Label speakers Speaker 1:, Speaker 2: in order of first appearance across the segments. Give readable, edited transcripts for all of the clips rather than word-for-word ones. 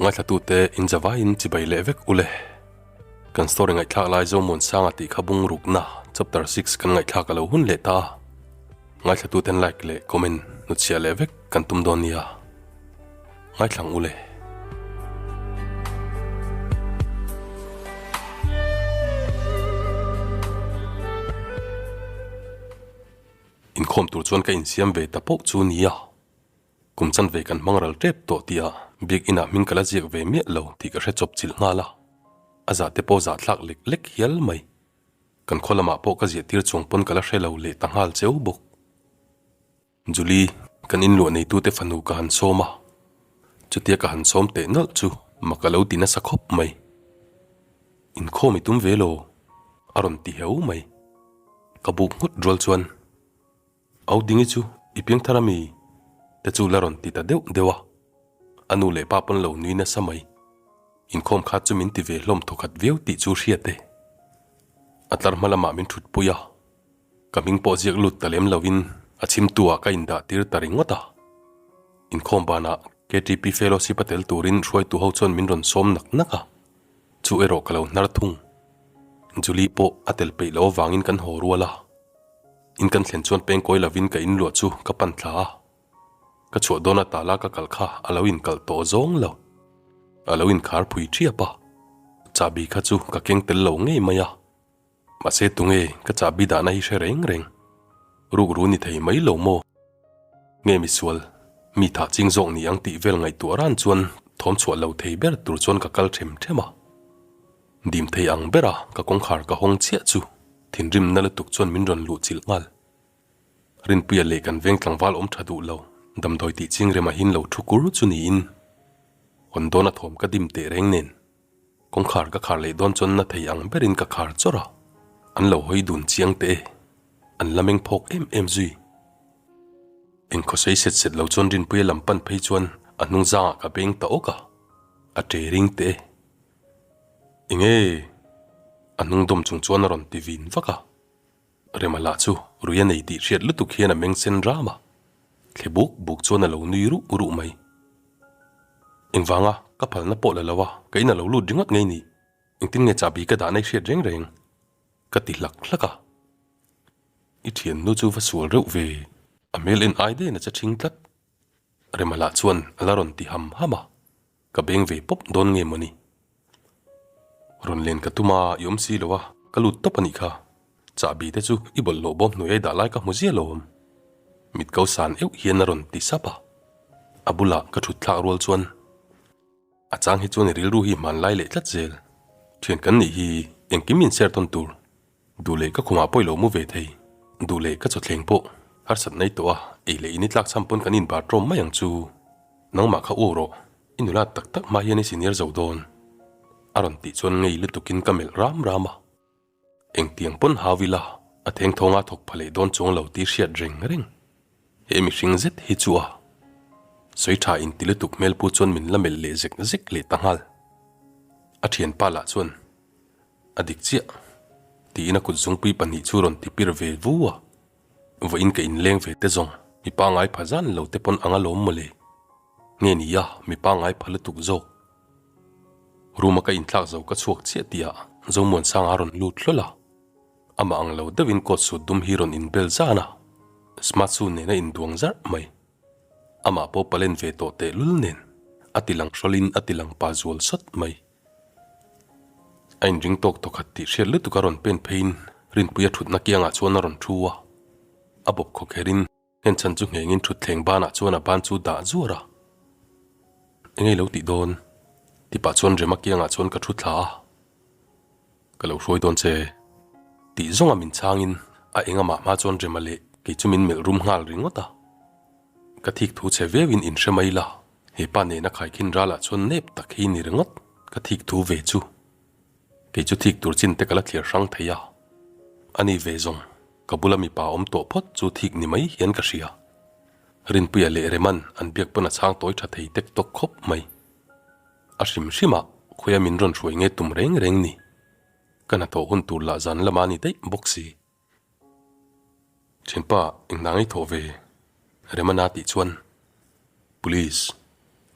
Speaker 1: Ngaithlatute in zavaiin chibai leh vek ule. Kan story ngaihthlak lai Zomuansanga tih kha bung rukna chapter 6 kan ngaihthlak a lo hun leh ta a. Ngaithlatuten like leh comment hnutchhiah leh vek kan tum dawn nia. Ngaithlang ule. Inkhawm tur chuan ka insiam ve ta poh chu nia. Kum chanve kan hmang ral tep tawh tih ah biak inah hming ka la ziak ve miah lo tih ka hre chawp chilh nghal a. A zah te pawh zah thlak lek lek hial mai. Kan khaw lamah pawh ka ziah tir chuang pawn ka la hre lo leh ta nghal cheu bawk. Julie, kan inluah neitute fanu ka han sawm a, chutia ka han sawm teh nawlh chu mak a lo ti nasa khawp mai. Inkhawm i tum ve lo, a rawn ti heu mai. Ka buk nghut rual chuan, Au Dingi chu i piangthar ami? te chu la rawn ti ta deuh deuh a, a nu leh pa pawn lo nui nasa mai. Inkhawm kha chu min ti ve hlawm thawkhat viau tih chu hriat e. A tlar hma lamah min thutpui a. Ka hming pawh ziak lut ta lem loin a chhimtu ah ka indah tir ta ringawt a. Inkhawm banah KTP Fellowship a tel turin hruaitu ho chuan min rawn sawm nak nak a, chu erawh ka lo hnar thung. Julie pawh a tel peih loh avangin kan haw rual a. In kan thlen chuan pengkawi lovin ka inluah chu ka pan thla a. Ka chhuah dawn a tala ka kal kha a lo inkalh tawh zawng lo. A lo inkhar phui ṭhiap a. Chahbi kha chu ka keng tel lo ngei mai a. Mahse tunge ka chahbi dahna hi hre reng reng. Rukru ni thei mai lo maw? Nge misual, mi thah ching zawk ni ang tih vel ngaihtuah ran chuan thawm chhuah lo thei ber tur chuan ka kal them them a. Dim thei ang bera ka kawngkhar ka hawng chiah chu thinrimna lutuk chuan min rawn luh chilh nghal. Rinpuia leh kan veng tlangval awm tha duh lo, damdawi tih ching rem ahin lo thu kur chu niin hawn dawn a thawm ka dim teh reng nen. Kawngkhar ka khar leh dawn chuan na thei ang berin ka khar chawrh a, an lo hawi dun chiang teh e, an la meng phawk em em zui. Engkhaw sei set set lo chuan Rinpuia lam pan phei chuan a hnung zangah ka beng ta awk a, a ṭe ring teh e. Enge? A hnung dawm chung chuan a rawn ti vin vak a. Rema lah chu rui a nei tih hriat lutuk hian a meng sen ram a, thle buk buk chuan a lo nui ruh ruh mai. Engvanga ka phalna pawh la lo a, ka in a lo lut ringawt ngei ni, engtin nge chahbi ka dah nei hriat reng reng? Ka ti hlak hlak a. I thiannu chu va sual reuh ve, a hmel en ai daih in a che thing tlat. Rema lah chuan a la rawn ti ham ham a. Ka beng ve pawp dawn nge mawni? Rawn len ka tum a, i awm si lo a, ka lut tawp a nih kha. Chahbi te chu i bawlhhlawh bawm hnuai dah lai ka hmu zia lo. Mit ko san euh hian a rawn ti sap a. A bulah ka thut thlak rual chuan a chang hi chuan i rilru hi hmanlai leh tlat zel. Thian kan nih hi engkim in share tawn tur. Duh leh ka khumah pawh i lo mu ve thei. Duh leh ka chawthleng pawh harsat nei tawh a, ei leh in i tlak chhan pawn kan inbar tawm mai ang chu. Nangmah kha u rawh, i nula tak tak hma hian i senior zo dawn. A rawn tih chuan ngei lutukin ka melh ram ram a. Engtiang pawn hau ila, a thengthawnga thawk pha leh dawn chuang lo tih hriat reng reng. He mihring zet hi chu a sawi tha inti lutuk hmel pu chuan min la melh leh zek zek leh ta nghal. A thianpa lah chuan. A dik chiah, tiin a kut zungpui pahnih chu rawn ti pir ve vu a. Vawiin ka inleng ve te zawng, mi pangngai pha zan lo te pawn ang alawm mawle. Nge ni a, mi pangngai pha lutuk zawk. Room a ka inthlak zo ka chhuak chiah tih ah Zomuansanga a rawn lut hlawl a. Amah ang lo deuhin coat suit dum hi rawn inbel zan a, smart shoe nen a induang zarh mai. Amah pawh palen ve tawh tehlul nen a ti lang hrawlin a ti lang pa zual sawt mai. A inring tawk tawkhat tih hriat lutuk a rawn pen pheiin Rinpuia thutna kiangah chuan a rawn thu a. A bawp khaw kherin nghen chhan chu nghengin thutthleng banah chuan a ban chu dah zuar a. Engei lo tih dawn? Tipah chuan Rema kiangah chuan ka thu thla a. Ka lo hruai dawn che. Tih zawnga min chhangin a engamah hma chuan Rema leh kei chu min melh rum nghal ringawt a. Ka thik thu che viauin inhre mai la. He pa nena khaikhin ralah chuan nep tak hi ni ringawt ka thik thu ve chu. Kei chu thik tur chin te ka la thliar hrang thei a. Ani ve zawng, ka bula mipa awm tawh phawt chu thik ni mai hian ka hria. Rinpuia leh Reman an biak pawn a chhang tawi tha thei tek tawk khawp mai. A hrim hrimah khawiah min rawn hruai nge tum reng reng ni. Ka hnathawh hun tur lah zan lama ni daih bawk si. Thianpa enghnah ngei thawh ve? Remana tih chuan, Police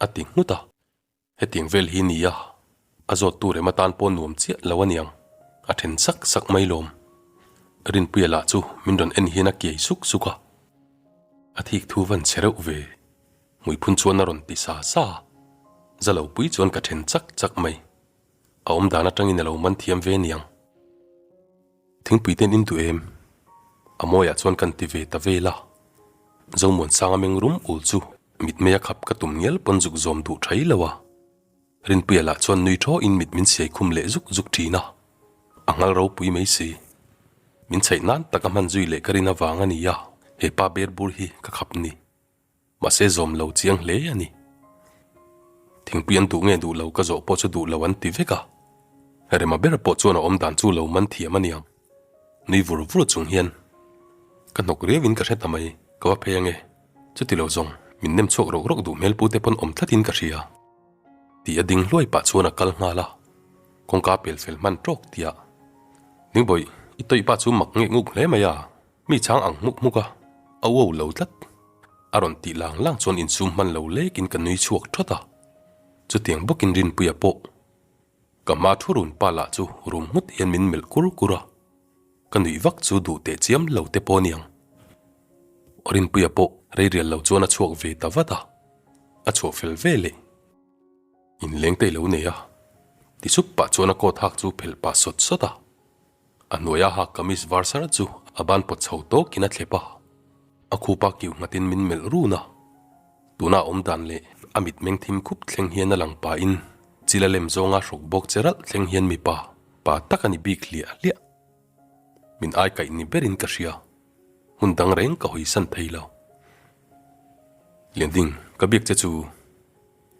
Speaker 1: a ti nghut a. Hetiang vel hi nia, a zawttu rem atan pawh nuam chiah lo aniang, a then sak sak mai lawm. Rinpuia lah chu min rawn en hian a kiai suk suk a. A thik thu van che reuh ve, hmuiphun chuan a rawn ti sa sa a. Zalopui chuan ka then chak chak mai. A awm dan atangin a lo man thiam ve aniang. Thingpui ten in duh em? A mawiah chuan kan ti ve ta vel a. Zomuansanga meng rum ul chu mitmei a khap ka tum ngial pawn zuk zawm duh thai lo a. Rinpuia lah chuan nui thaw in mit min siai khum leh zuk zuk thin a. A nghal ropui mai si. Min chhaih nan tak a hman zui leh ka rin avang a ni a, he pa ber bur hi ka khap ni. Mahse zawm lo chiang hle a ni. Thingpui an duh nge duh lo ka zawh pawh chu duh lo an ti vek a. Rema ber pawh chuan a awm dan chu lo man thiam a niang. Nui vur vur chung hian ka hnawk riau in ka hre ta mai, ka va phei ange. Chuti lo zawng min nem chhuak rawk rawk duh hmel pu te pawn awm tlat in ka hria. Tih a ding hluai pah chuan a kal nghal a, kawngka pel fel hman tawk tiah. Ningbawih, i tawih pa chu mak ngek nguk hle mai a. Mi chang ang hmuk hmuk a, a uau lo tlat. A rawn tih lang lang chuan insum hman lo lekin ka nui chhuak thawt a. Chutiang bawkin Rinpuia pawh ka hma thu run pa lah chu rum nghut hian min melh kur kur a. Ka nuih vak chu duh teh chiam lo te pawh aniang. Rinpuia pawh rei rial lo chuan a chhuak ve ta vat a, a chhuah fel ve leh. Inleng te i lo nei a, ti sup pah chuan a coat hak chu phelh pah sawt sawt a. A hnuaia hak kamis var sar chu a ban pawt chho tawkin a thlep a, a khupa kiu nghatin min melh run a. Tuna a awm dan leh a mitmeng thim khup thleng hian a lang pahin chil a lem zawnga hruk bawk che ralh thleng hian mipa pa tak a ni bik hliah hliah. Min ai kaih ni berin ka hria, hmun dang reng ka hawisan thei lo. Lianding, ka biak che chu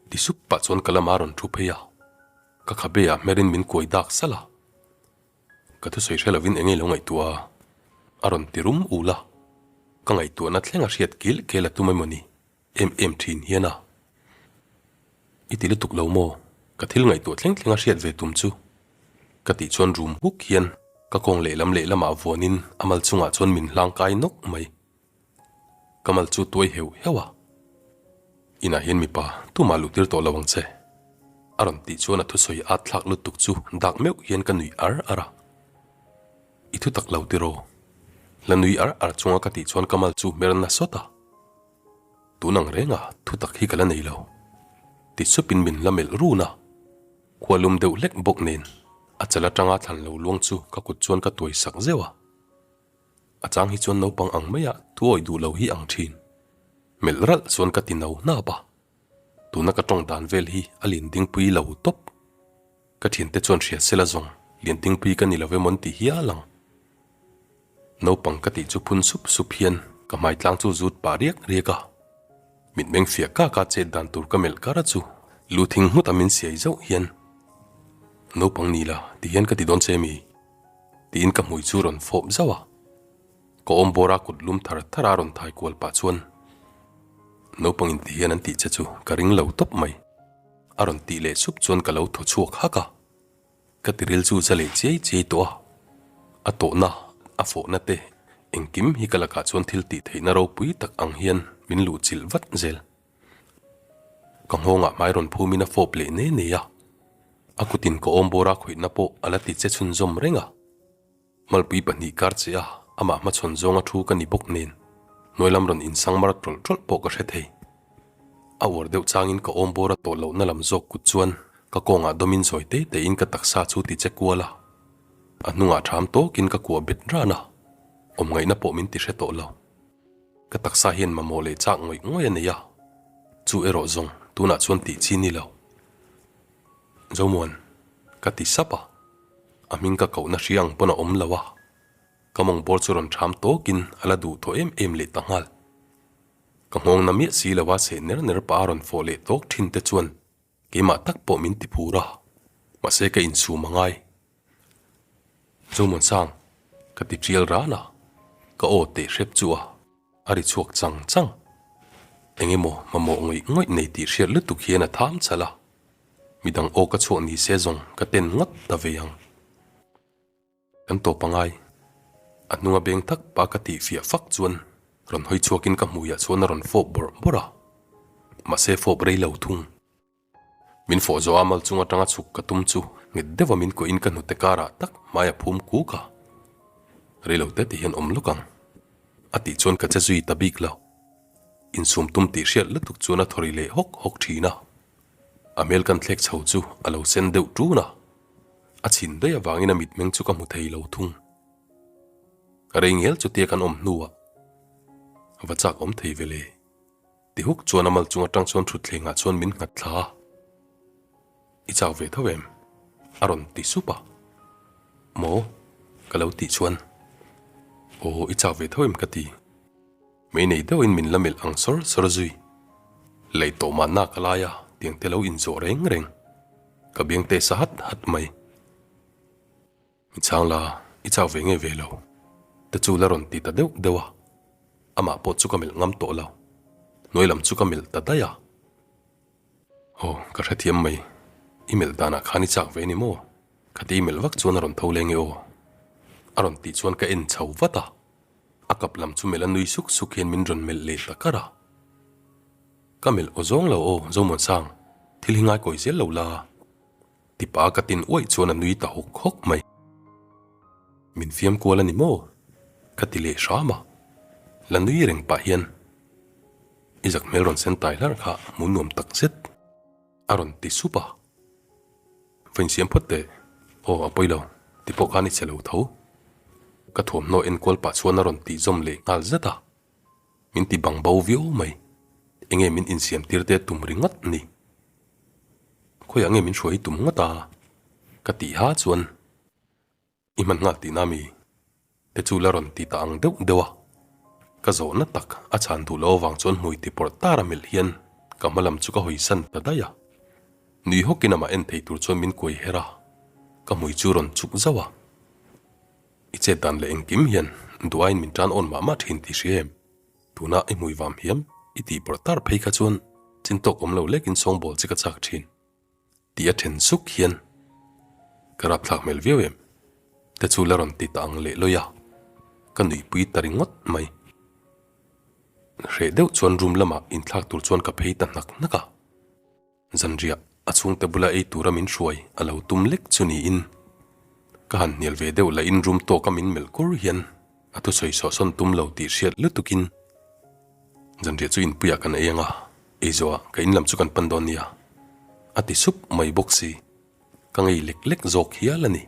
Speaker 1: ti sup pah chuan ka lama rawn thu phei a, ka khabe ah hmerin min kuai dak salh a. Ka thusawi hre lovin enge lo ngaihtuah a? A rawn ti rum ul a, ka ngaihtuahna thleng a hriat kil kel a tum emaw ni em em thin hian a. I ti lutuk lo maw? Ka thil ngaihtuah thleng thleng a hriat ve tum chu ka tih chuan rum huk hian ka kawng lehlam lehlamah vuanin a mal chungah chuan min hlang kai nawk mai. Ka mal chu tuai heuh heuh a, Inah hian mipa tumah luh tir tawh lo ang che, a rawn tih chuan a thusawi at thlak lutuk chu dak meuh hian ka nuih ar ar a. I thu tak lo tiraw? La nui ar ar chunga ka tih chuan ka mal chu hmer na sawt a. Tun ang renga thu tak hi ka la nei lo, ti supin min la melh run a. Khua lum deuh hlek bawk nen a chal atanga thlan lo luang chu ka kut chuan ka tuai sak zeuh a. A chang hi chuan naupang ang maia thuawi duh lo hi ang thin. Melh ralh chuan ka ti no hnap a. Tuna ka tawng dan vel hi a lian dingpui lo tawp. Ka thiante chuan hria sela zawng lian dingpui ka ni lo emaw an ti hial ang. Naupang ka tih chu phun sup sup hian ka hmai tlang chu zut pah riak riak a. Mitmeng fiah kak a chet dan tur ka melh kar a chu lu thing nghut a min siai zauh hian naupang ni la ti hian ka ti dawn che mi? Tiin ka hmui chu rawn fawp zauh a, ka awm bawr a kut lum thar thar a rawn thai kual pah chuan naupang in ti hian an tih che chu ka ring lo tawp mai. A rawn tih leh sup chuan ka lo thaw chhuak hak a, ka tiril chu za leh chiai chiai tawh a, a tawhna, a fawhna te engkim hi ka lakah chuan thil tih theihna ropui tak ang hian min luh chilh vat zel. Ka nghawngah hmai rawn phumin a fawp leh ne ne a, a kutin ka awm bawra khawihna pawh a la ti che chhunzawm reng a. Malpui pahnih kar che a, amah hmachhawn zawnga thu ka ni bawk nen, hnuai lam rawn insang mar tawlh tawlh pawh ka hre thei. A uar deuh changin ka awm bawra tawh lohna lam zawk kut chuan ka kawngah dawmin zawi te tein ka taksa chu ti che kual a, a hnungah ṭham tawkin ka kuah bet ran a, awmngaihna pawh min ti hre tawh lo. Ka taksa hian mamawh leh chak ngawih ngawih a nei a, chu erawh zawng tunah chuan tih chi ni lo. Zomuan, ka ti sap a, a hming ka kohna hria ang pawn a awm lo a, ka mawng bawr chu rawn ṭham tawkin a la duh tawh em em leh ta nghal. Ka nghawng na miah si lo a seh ner ner pah a rawn fawh leh tawk ṭhin te chuan keimah tak pawh min ti phur a, mahse ka insum a ngai. Zomuansang, ka ti ṭial ran a, ka aw teh hrep chu a, a ri chhuak chang chang. Eng emaw mamawh ngawih ngawih nei tih hriat lutuk hian a tham chal a, midang aw ka chhuah ni se zawng ka ten ngawt ta ve ang. Kan tawp a ngai. A hnunga beng tak pa ka tih fiah fak chuan rawn hawi chhuakin ka hmuiah chuan a rawn fawp bawrh bawrh a, mahse fawp rei lo thung. Min fawh zawh a mal chung atanga chhuk ka tum chu nghet deuha min kuahin ka hnute karah tak hmai a phum kuk a. Reilo te ti hian awm lawk ang. A tih chuan ka che zui ta bik lo. Insum tum tih hriat lutuk chuan a thaw ri leh hawk hawk thin a. A hmel kan thlek chho chu a lo sen deuh ṭun a. A chhin daih avangin a mitmeng chu ka hmu thei lo thung. Rei ngel chutia kan awm hnuah va chak awm thei ve le. Ti huk chuan a mal chung atang chuan thutthlengah chuan min nghat thla a. I chak ve tho em? A rawn ti sup a. Maw? Ka lo tih chuan. Aw, i chak ve tho em ka ti. Mei nei deuhin min la melh ang sawr sawr zui. Lei tawh mahna ka lai a, tiang te lo inzawh reng reng. Ka biang te sa hat hat mai. I chang la, i chau ve nge ve lo? Te chu la rawn ti ta deuh deuh a. Amah pawh chu ka melh ngam tawh lo. Hnuai lam chu ka melh ta daih a. Aw, ka hrethiam mai. I melh danah khan i chak ve ni maw? Khati i melh vak chuan a rawn tho leng e aw. A rawn tih chuan ka en chho vat a. A kap lam chu melh a nui suk suk hian min rawn melh leh ta kar a. Ka melh aw zawng lo aw, Zomuansang, thil hi ngai kawi zel lo la. Tipa ka tin uaih chuan a nui ta hawk hawk mai. Min fiam kual a ni maw? Ka ti leh hram a. La nui reng pah hian i zak hmel rawn sen tai hlarh kha hmu nuam tak zet a rawn ti sup a. Va insiam phawt teh. Aw a pawi lo, ti pawh khan i che lo tho. Ka thuamhnaw enkual pah chuan a rawn tih zawm leh nghal zet a. Min ti bang bo viau mai. Enge min insiam tir te tum ringawt ni. Khawiah nge min hruai tum ngawt a? Ka tih ha chuan i hman nghal tihna mi te chu la rawn ti ta ang deuh deuh a. Ka zawhna tak a chhan duh loh avang chuan hmui ti pawrh tar a melh hian ka hma lam chu ka hawi san ta daih a. Nui hawkin amah en thei tur chuan min kuai her a, ka hmui chu rawn chuk zauh a. I chet dan leh engkim hian duh aiin min tan awn mah mah thin tih hria em? Tuna i hmui vam hiam i tih pawrh tar phei kha chuan chin tawk awm lo lekin sawngbawl che ka chak thin tih a then suk hian ka rapthlak hmel viau em te chu la rawn ti ta ang leh lawi a, ka nuihpui ta ringawt mai. Hreh deuh chuan room lamah inthlak tur chuan ka phei ta hnak hnak a. Zanriah a chhungte bula ei tura min hruai a lo tum lek chu niin ka han hnial ve deuh lahin rum tawka min melh kur hian a thusawi sawhsawn tum lo tih hriat lutukin zanriah chu inpuiah kan ei ang a, ei zawhah ka in lam chu kan pan dawn nia a ti sup mai bawk si, ka ngei lek lek zawk hial a ni.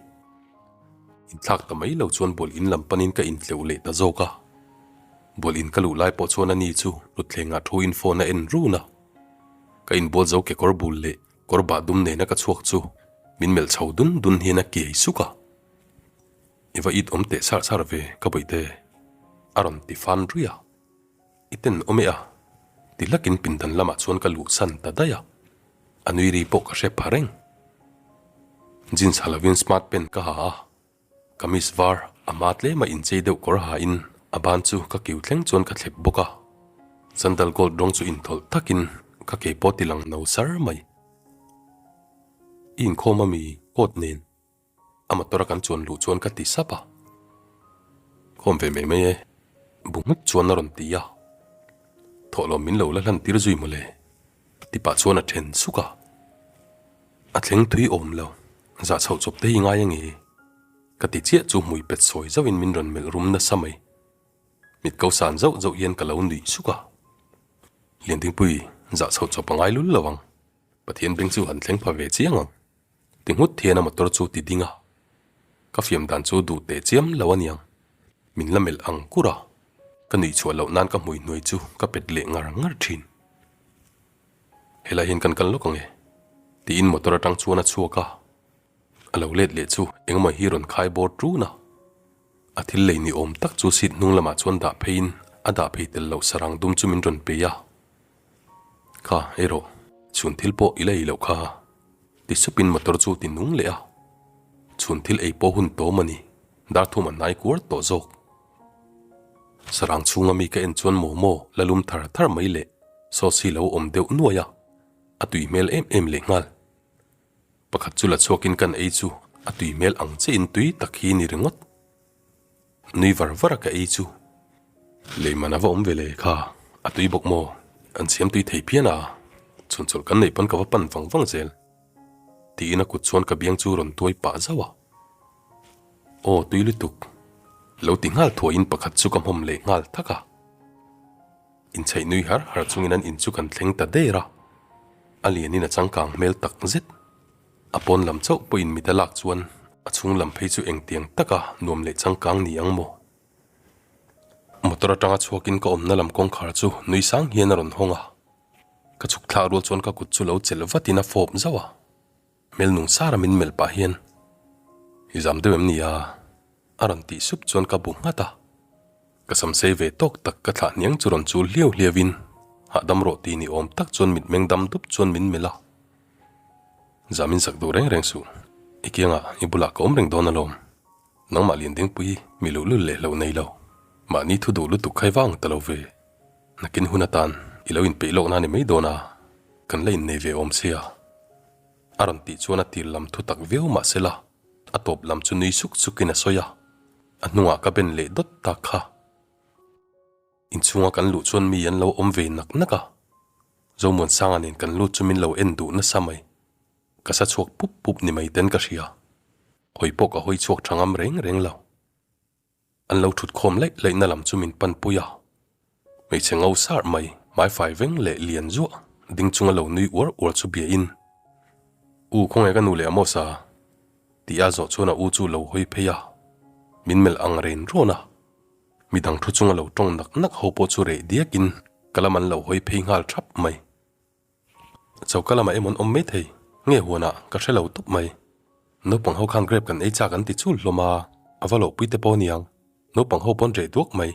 Speaker 1: Inthlak ta mai lo chuan bual in lam panin ka intleuh leh ta zawk a, bual in ka luh lai pawh chuan ani chu hluthlengah thu in phone a en run a. Ka inbual zo kekawr bul leh kawr bah dum nena ka chhuak chu min melh chho dun dun hian a kiai suk a. I va it awm teh sar sar ve ka bawihte a rawn ti fan ruih a. I ten awm e a ti hlakin pindan lamah chuan ka luhsan ta daih a. A nui ri pawh ka hre pha reng. Jeans ha lovin smart pant ka ha a. Kamis var a hma tlema inchei deuh kawr ha in a ban chu ka kiu thleng chuan ka thlep bawk a, sandal gold rawng chu inthawlh takin ka ke pawh ti lang no sar mai. I inkhawm ami coat nen a motor a kan chuan luh chuan ka ti sap a, khawm ve mai mai e, bu nghut chuan a rawn ti a, thawhlawm min lo la hlan tir zui mawle ti pah chuan a then suk a. A thleng thui awm lo, zah chhoh chawp te hi ngai a nge? Ka ti chiah chu hmui pet sawi zauhin min rawn melh rum nasa mai. Mit ko san zauh zauh hian ka lo nuih suk a. Liandingpui, zah chhoh chawp a ngai lul lo ang. Pathian beng chu han thleng pha ve chiang ang. Ti nghut hian a motor chu ti ding a. Ka fiam dan chu duh teh chiam lo a niang. Min la melh ang kur a. Ka nuih chhuah loh nan ka hmui hnuai chu ka pet leh ngar ngar thin. Helai hian kan kal lawk ang e, tiin motor atang chuan a chhuak a, a lo let leh chu engemaw hi rawn khai bawr ṭun a. A thil lei ni awm tak chu seat hnung lamah chuan dah pheiin a dah phei tel loh sarang dum chu min rawn pe a. Kha, ei rawh, chhun thil pawh i la ei loh kha, ti supin motor chu ti nung leh a. Chhun thil ei pawh hun tawm a ni, dar thum a hnai kuar tawh zawk. Sarang chhunga mi ka en chuan momo la lum thar thar mai leh sauce hi lo awm deuh nuai a, a tui hmel em em leh nghal. Pakhat chu la chhuakin kan ei chu a tui hmel ang chiahin tui tak hi ni ringawt. Nui var var a ka ei chu. Lei man a va awm ve le kha, a tui bawk maw? An siam tui thei phian a, chhunchawlh kan neih pawn ka va pan vang vang zel. Tiin a kut chuan ka biang chu rawn tuai pah zauh a. Aw tui lutuk. Lo ti nghal thuaiin pakhat chu ka hmawm leh nghal thak a. Inchheih nui har har chungin an in chu kan thleng ta der a. A lianin a changkang hmel tak zet. A pawn lam chauh pawhin mit a lak chuan a chhung lam phei chu engtiang taka nuam leh changkang ni ang maw? Motor atanga chhuakin ka awmna lam kawngkhar chu nui sang hian a rawn hawng a. Ka chhuk thlak rual chuan ka kut chu lo chelh vatin a fawp zauh a. Hmel nung sara min melh pah hian, I zam deuh em ni a? A rawn tih sup chuan ka bu nghat a. Ka sam sei ve tawk tak ka thlah hniang chu rawn chul hliau hliauin hahdam rawh ti ni awm tak chuan mitmeng dam dup chuan min melh a. Zam in sak duh reng reng suh, i kiangah i bulah ka awm reng dawn alawm. Nangmah Liandingpui mi luhlul leh hlauh nei lo, mahni thu duh lutuk khai vang ta lo ve. Nakin hun atan i lo inpeih lawkna ni mai dawn a, kan la innei ve awm sia. A rawn tih chuan a tir lam thu tak viau mah sela, a tawp lam chu nui suk sukin a sawi a, a hnungah ka ben leh dawt tak kha. Inchhunga kan luh chuan mi an lo awm ve nak nak a, Zomuansanga nen kan lut chu min lo en duh nasa mai. Ka sa chhuak pup pup ni mai ten ka hria. Hawi pawh ka hawi chhuak tha ngam reng reng lo. An lo thut khawm laih laihna lam chu min pan pui a. Hmeichhe ngo sar mai, hmaifai veng leh lian zuah ding chunga lo nui uar uar chu bia in, U khawnge ka nu leh Amos a? Tih a zawh chuan a u chu lo hawi phei a, min melh ang ren rawn a. Midang thu chunga lo tawng nak nak ho pawh chu reh diak in ka lam an lo hawi phei nghal thap mai. Choka lamah emaw an awm mai thei, nge huanah ka hre lo tawp mai. Naupang ho khan grape kan ei chak an ti chul hlawm a, a va lohpui te pawh aniang, naupang ho pawn reh duak mai.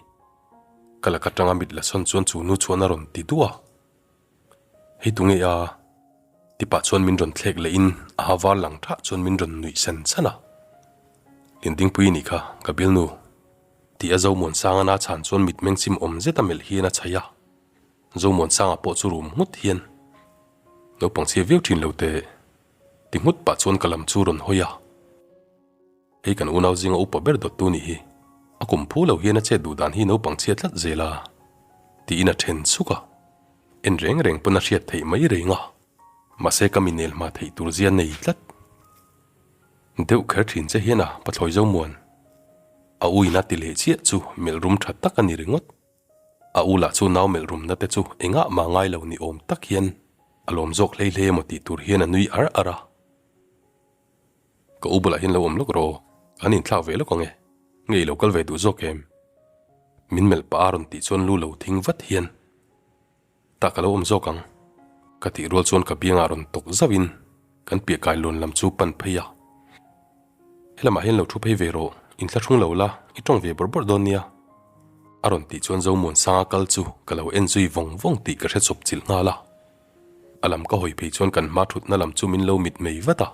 Speaker 1: Ka lak atanga mit la sawn chuan chu nu chuan a rawn ti duah a, Hei tu nge a? ti pah chuan min rawn thlek leh in a ha var lang thah chuan min rawn nuih san san a. Lindingpui nih kha ka bialnu ti a Zomuansanga na chhan chuan mitmeng chim awm zet a melh hian a chhaih a. Zomuansanga pawh chu rum nghut hian naupang chhia viau thin lo teh ti nghut pah chuan ka lam chu rawn hawi a. Hei kan unau zinga upa ber dawttu nih hi a kum phu lo hian a chet duh dan hi naupang chhia tlat zel a tiin a then suk a. En reng reng pawn a hriat theih mai reng a, mahse ka mi nel hma theih tur zia nei tlat deuh kher thin che hian a Pathlawi Zomuan a u in a ti leh chiah chu melh rum tha tak a ni ringawt. A u lah chu nau melh rumna te chu engah mah ngai lo ni awm tak hian a lawm zawk hlei hlei emaw tih tur hian a nui ar ar a. Ka u bulah hian lo awm lawk rawh, kan inthlak ve lawk ang e, nge i lo kal ve duh zawk em? Min melh pah a rawn tih chuan lu lo thing vat hian Tah ka lo awm zawk ang, ka tih rual chuan ka biangah rawn tawk zauhin kan piah kai lawn lam chu pan phei a. Helamah hian lo thu phei ve rawh, inthlahrung lo la, i tawng ve bawrh bawrh dawn nia. A rawn tih chuan Zomuansanga kal chu ka lo en zui vawng vawng tih ka hre chawp chilh nghal a. A lam ka hawi phei chuan kan hma thutna lam chu min lo mit mei vat a.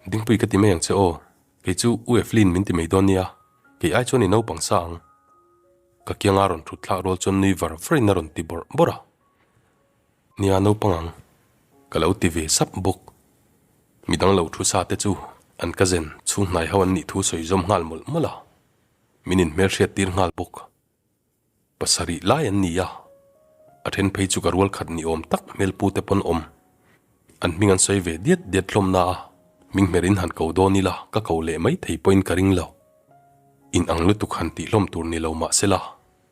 Speaker 1: Dingpui ka ti mai ang che aw, kei chu U Evelyn min ti mai dawn nia, kei ai chuan i naupang sa ang. Ka kianga rawn thut thlak rual chuan nui var varin a rawn ti bawrh bawrh a. Nia naupang ang, ka lo ti ve sap bawk. Midang lo thu sa te chu an ka zen chhung hnai ho an nih thu sawi zawm nghal mawlh mawlh a, min inhmelhriat tir nghal bawk. Pasarih lai an ni a, a then phei chu ka rual khat ni awm tak hmelpu te pawn awm. An hming an sawi ve diat diat hlawm na a, hming hmer in han ko dawn ila ka ko leh mai thei pawhin ka ring lo. In ang lutuk han tih hlawm tur ni lo mah sela,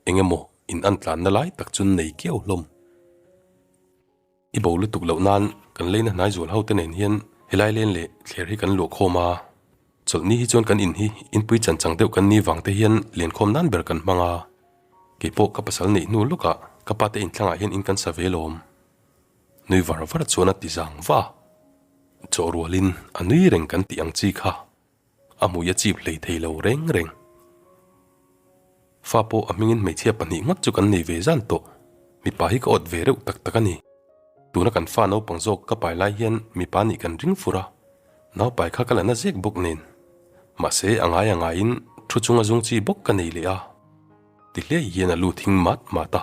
Speaker 1: eng emaw in an tlanna lai tak chu nei kiau hlawm. I bo lutuk loh nan kan leina hnai zual ho te nen hian helai len leh thler hi kan luah khawm a, chawlhni hi chuan kan in hi inpui chan chang deuh kan ni vang te hian lenkhawm nan ber kan hmang a, keipawh ka pasal neih hnu lawkah ka pa te inthlangah hian in kan sa ve lawm. Nui var var chuan a ti zang va a, chaw rualin a nui reng kan tih ang chi kha. A hmui a chip hlei thei lo reng reng. Fa pawh a hmingin hmeichhia pahnih ngawt chu kan nei ve zan tawh. Mipa hi ka awt ve reuh tak tak a ni. Tuna kan fa naupang zawk ka pai lai hian mipa nih kan ring fur a, naupai kha ka la na zek bawk nen. Mahse a ngai a ngaiin thu chunga zung chi bawk ka nei leh a. Ti hliai hian a lu thing mat mat a.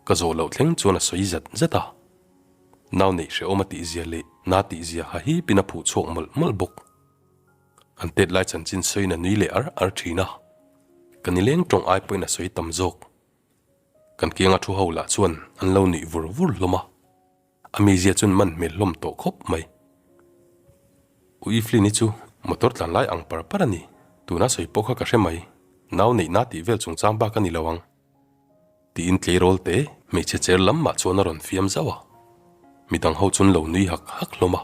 Speaker 1: Ka zawh loh thleng chuan a sawi zat zat a. Nau neih hrehawm a tihzia leh na tihzia ha hipin a phuh chhuak mawlh mawlh bawk. An tet lai chanchin sawiin a nui leh ar ar thin a, ka nileng tawng ai pawhin a sawi tam zawk. Kan kianga thu ho lah chuan an lo nuih vur vur hlawm a, a mizia chuan man hmel hlawm tawh khawp mai. U Evelyn-i chu motor tlan lai ang par par a ni. Tuna sawi pawh kha ka hre mai. Nau neihna tih vel chungchang bak a ni lo ang. Tiin tleirawl te hmeichhe cher lam mah chuan a rawn fiam zauh a. Midang ho chuan lo nui hak hak hlawm a.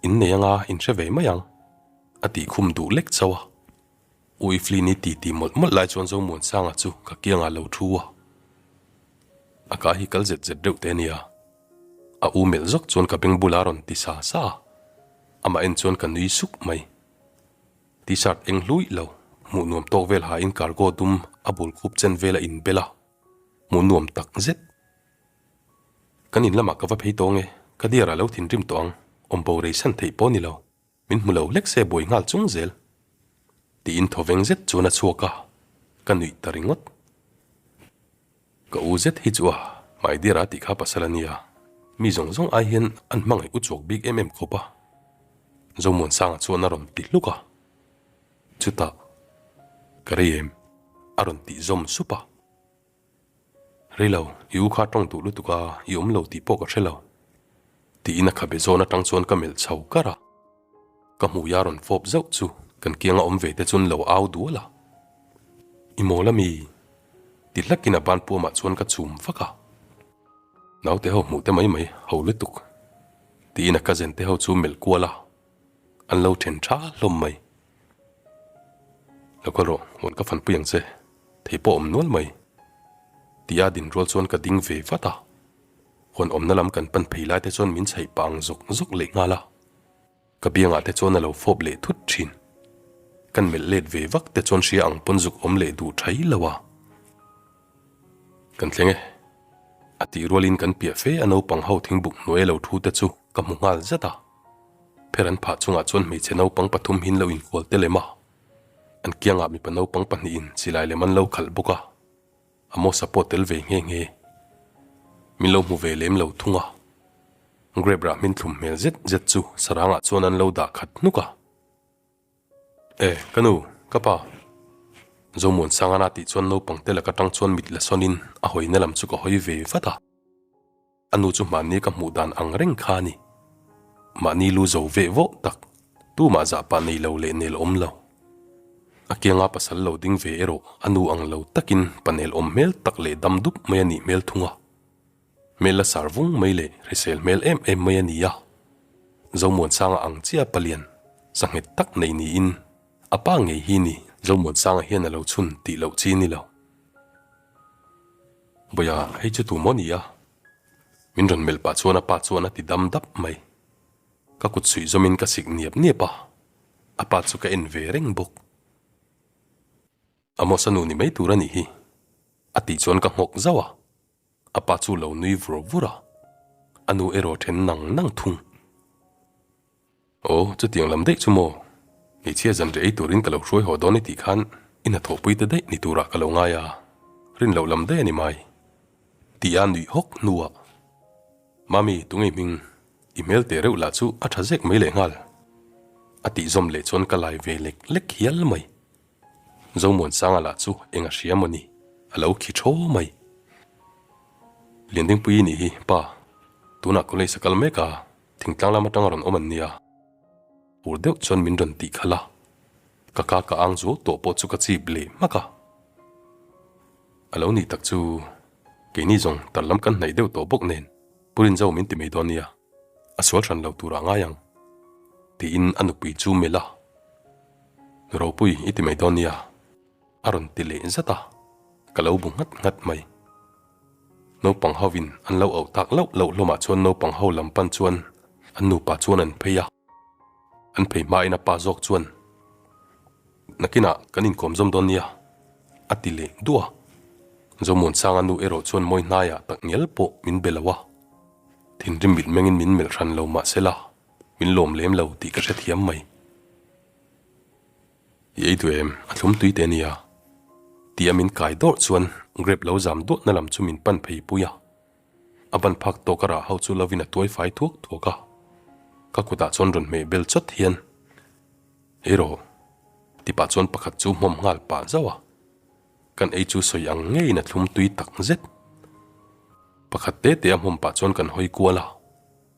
Speaker 1: In nei anga in hre ve mai ang. A tih khum duh lek chauh a. U Evelyn-i ti ti mawlh mawlh lai chuan Zomuansanga chu ka kiangah lo thu a. A ka hi kal zet zet reuh te a nia. A u melh zawk chuan ka beng bulah a rawn ti sa sa a, amah en chuan ka nui suk mai. T-shirt eng hluih lo, hmuh nuam tawk vel hain cargo dum a bul khup chen vel a inbel a, hmuh nuam tak zet. Kan in lamah ka va phei tawng e, ka diar ah lo thinrim tawh ang, awm bo rei san theih pawh ni lo. Min hmu lo hlek se buai nghal chung zel. Tiin thawveng zet chuan a chhuak a, ka nuih ta ringawt. Ka u zet hi chu a, my dear a tih kha pasal a nia, mi zawng zawng ai hian an hmangaih u chhuak bik em em khawp a. Zomuansanga chuan a rawn ti hluk a. Chutah, Ka rei em? a rawn tih zawm sup a. Rei lo, i u kha tawng duh lutuk a, i awm lo tih pawh ka hre lo. Tiin a khabe zawn atang chuan ka melh chho kar a. Ka hmui a rawn fawp zauh chu kan kianga awm ve te chuan lo au dual a. I mawl ami? Ti hlakin a ban puamah chuan ka chum vak a. Naute ho hmuh te mai mai ho lutuk. Tiin a cousin te ho chu melh kual a. An lo then tha hlawm mai. Lo kal rawh, hawn ka fanpui ang che. Thei pawh awm nual mai. Tia din rual chuan ka ding ve vat a. Hawn awmna lam kan pan phei lai te chuan min chhaih pah ang zawk zawk leh nghal a. Ka biangah te chuan a lo fawp leh thut thin. Kan melh let ve vak te chuan hria ang pawn zuk awm leh duh thai lo a. Kan thleng e. A tih rualin kan piah fe a naupang ho thingbuk hnuai a lo thu te chu ka hmu nghal zat a. Pher an phah chungah chuan hmeichhe naupang pathum hin lo inkual te lem a. An kiangah mipa naupang pahnihin silai lem an lo khalh bawk a, Amosa pawh tel ve nghe nghe. Min lo hmu ve lem lo thung a. Grape rah hmin thlum hmel zet zet chu sarangah chuan an lo dah khat hnuk a. E, ka nu, ka pa. Zomuansangana tih chuan naupang te laka tang chuan mit la sawnin a hawina lam chu ka hawi ve vat a. A nu chu mahni ka hmuh dan ang reng kha a ni. Mahni lu zo veh vawh tak, tumah zah pah nei lo leh nel awm lo. A kianga pasal lo ding ve erawh a nu ang lo takin pa nel awm hmel tak leh dam dup mai a nih hmel thung a. Hmel la sar vung mai leh hrisel hmel em em mai a ni a. Zomuansanga ang chiah palian, sanghet tak nei niin a pa ngei hi ni. Zomuansanga hian a lo chhun tih loh chi ni lo. Bawiha, hei chu tu maw ni a? Min rawn melh pah chuan a pa chuan a ti dam dap mai. Ka kut suih zawmin ka sik niap niap a, a pa chu ka en ve reng bawk. Amos a nu ni mai tur a nih hi, a tih chuan ka nghawk zauh a, a pa chu lo nui vur vur a, a nu erawh then nang nang thung. Aw, chutiang lam daih chu maw? Hmeichhia zanriah ei turin ka lo hruai haw dawn i tih khan i hnathawhpui te daih ni turah ka lo ngai a, rin loh lam daih a ni mai. Tih a nuih hawk hnuah, Mami, tunge hming? I hmel teh reuh lah chu a tha zek mai lehnghal. A tih zawm leh chuan ka lai ve lek lek hial mai. Zomuansanga lah chu eng a hria maw ni? A lo khi thaw mai. Liandingpuii nih hi, pa, tunah college a kal mek a. Thingtlang lam atanga rawn awm an nia, fur deuh chuan min rawn tih khalh a, ka ka ka ang zuau tawh pawh chu ka chip leh hmak a. A lo nih tak chu keini zawng tar lam kan hnaih deuh tawh bawk nen Purinzo min ti mai dawn nia, a sual hran lo turah ngai ang tiin a nupui chu melh a, Ropui i ti mai dawn nia a rawn ti leh zat a, ka lo bu nghat nghat mai. Naupang hovin an lo auh tak lauh lauh hlawmah chuan naupang ho lam pan chuan an nupa chuan an phei a. An phei hmain a pa zawk chuan, Nakinah kan inkawm zawm dawn nia, a ti leh duah a. Zomuansanga nu erawh chuan mawi hnaiah tak ngial pawh min be lo a. Thinrim mitmengin min melh hran lo mahsela min lawm lem lo tih ka hrethiam mai. I ei duh em? A thlum tui te nia. Tia min kai dawrh chuan grape lo zam duahna lam chu min pan phei pui a. A ban phak tawk a rah ho chu lovin a tuai fai thuak thuak a. Ka kutah chuan rawn hmeh bel chawt hian, Ei rawh. Ti pah chuan pakhat chu hmawm nghal pah zauh a. Kan ei chu sawi ang ngeiin a thlum tui tak zet. Pakhat te te a hmawm pah chuan kan hawi kual a,